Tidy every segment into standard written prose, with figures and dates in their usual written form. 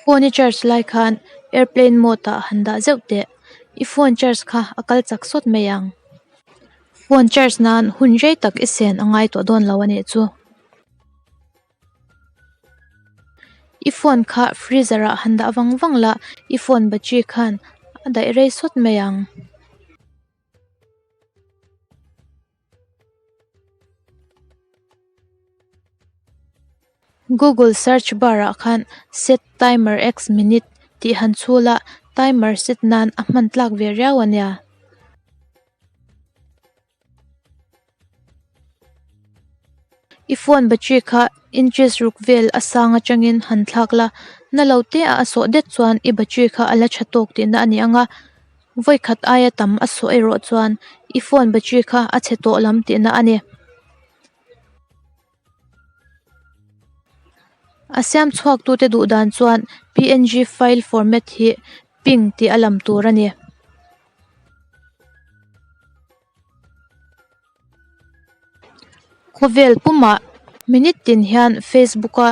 Phone i charge lai khan airplane mode ah han dah zeuh teh. I phone charge kha a kal chak sawt mai ang. Phone charge nan hun rei tak i sen a ngai tawh dawn lo a nih chu. I phone kha freezer ah han dah vang vang la, i phone battery khan a daih rei sawt mai ang. Google search bar ah khan set timer x minute tih han chhul a, timer set nan a hman tlak ve riau a nia. I phone battery kha inches ruk vel a sang atangin han thlak la, na lo te a a sawh det chuan i battery kha a la tha tawk tihna a ni ang a, vawi khat aia tam a sawh erawh chuan i phone battery kha a chhe tawh lam tihna a ni. A siam chhuak tute duh dan chuan png file format hi ping tih a lam tur a ni. Khawvel pumah minute tin hian Facebook a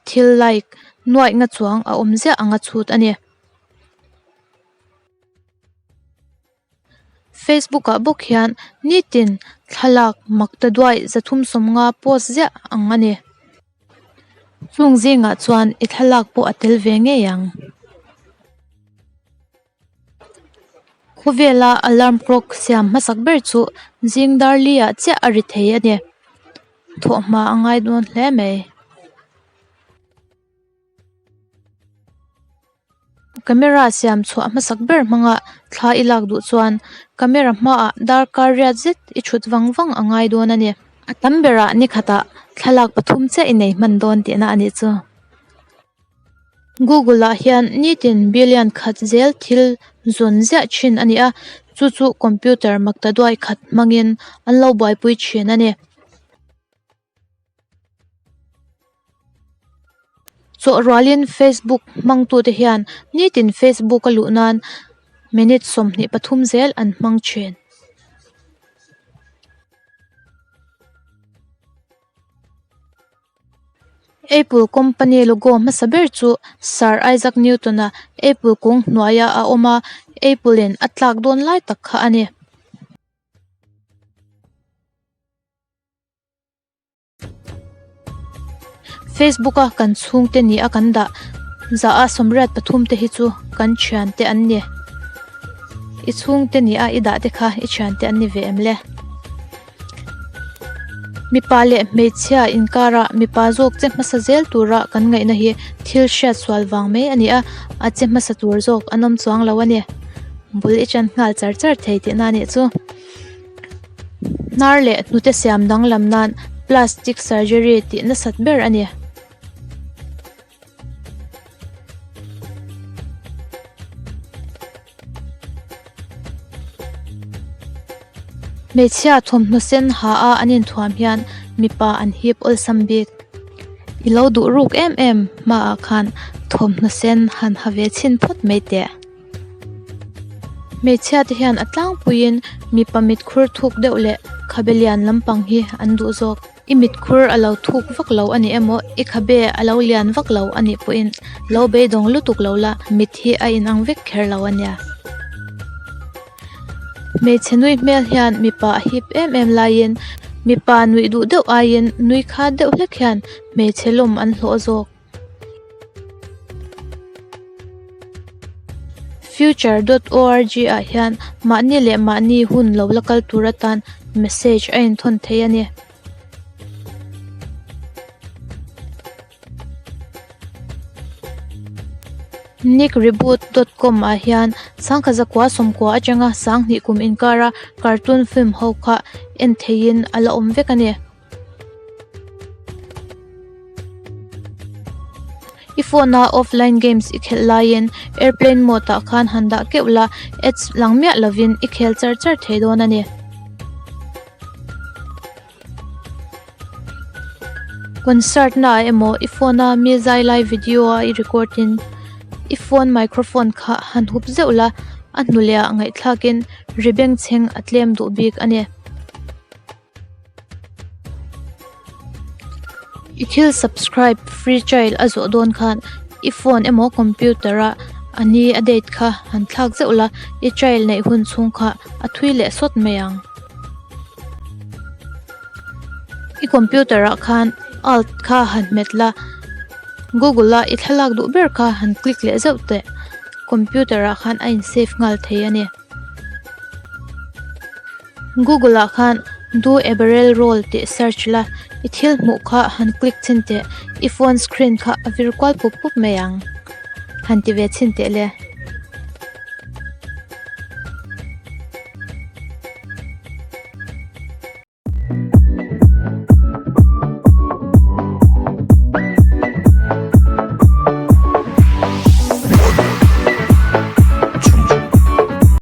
thil like nuaih nga chuang a awm ziah anga chhut a ni. Facebook ah bawk hian nitin thlalak mak ta duai 350 post ziah ang a ni. Chung zingah chuan i thlalak pawh a tel ve ngei ang. Khawvela alarm clock siam hmasak ber chu zing dar li ah chiah a ri thei a ni. Thawhhma a ngai dawn hle mai. Camera siam chhuah hmasak ber hmanga thla i lak duh chuan camera hmaah darkar riat zet i thut vang vang a ngai dawn a ni. A tam berah ni khatah thlalak pathum chiah i nei hman dawn tihna a nih chu. Google ah hian nitin billion khat zel thil zawn ziah thin a ni a, chu chu computer makta duai khat hmangin an lo buaipui thin a ni. Chawhrualin Facebook hmangtute hian nitin Facebook a luh nan minute 23 zel an hmang thin. Apple company logo hmasa ber chu Sir Isaac Newton-a apple kung hnuaia a awm a, apple in a tlak dawn lai tak kha a ni. Facebook a kan chhungte ni a kan dah za a 83 te hi chu kan thiante an ni. I chhungte ni a i dah te kha i thiante an ni ve em le? Mipa leh hmeichhia inkara mipa zawk che hmasa zel tura kan ngaihna hi thil hriat sual vang mai a ni a, a che hmasa tur zawk an awm chuang lo a ni. Bul i ṭan nghal char char thei tihna a nih chu. Hnar leh hnute siam danglam nan plastic surgery tih nasat ber a ni. Hmeichhia thawmhnaw sen ha a an inthuam hian mipa an hip awlsam bik. I lo duh ruk em em hmaah khan thawmhnaw sen han ha ve chhin phawt mai teh. Hmeichhia te hian a tlangpuiin mipa mit khur thuk deuh leh khabe lian lampang hi an duh zawk. I mit khur a lo thuk vak lo a ni emaw i khabe a lo lian vak lo a nih pawhin lo beidawng lutuk lo la mit hi a inang vek kher lo a nia. Hmeichhe nui hmel hian mipa a hip em em laiin mipa nuih duh deuh aiin nui khat deuh hlek hian hmeichhe lawm an hlawh zawk. Future dot org ah hian mahni leh mahni hun lo la kal tur atan message a inthawn thei a ni. Nickreboot dot com ah hian 1990 atanga 2000 kum inkara cartoon film ho kha en theihin a la awm vek a ni. I phone a offline games i khelh laiin airplane mode ah khan han dah keuh la, ads lang miah lovin i khel char char thei dawn a ni. Concert na ah emaw i phone a mi zai lai video a i record in i phone microphone kha han hup zeuh la, a hnu leh ah ngaihthlak in ri bengchheng a tlem duh bik a ni. I thil subscribe free trial a zawh dawn khan. I phone emaw computer a a ni a date kha han thlak zeuh la, i trial neih hun chhung kha a thui leh sawt mai ang. I computer ah khan alt kha han hmet la, Google a i thlalak duh ber kha han click leh zeuh teh. Computer ah khan a in save nghal thei a ni. Google ah khan do a barrel roll tih search la, i thil hmuh kha han click chhin teh, i phone screen kha a vir kual pup pup mai ang. Han ti ve chhin teh le.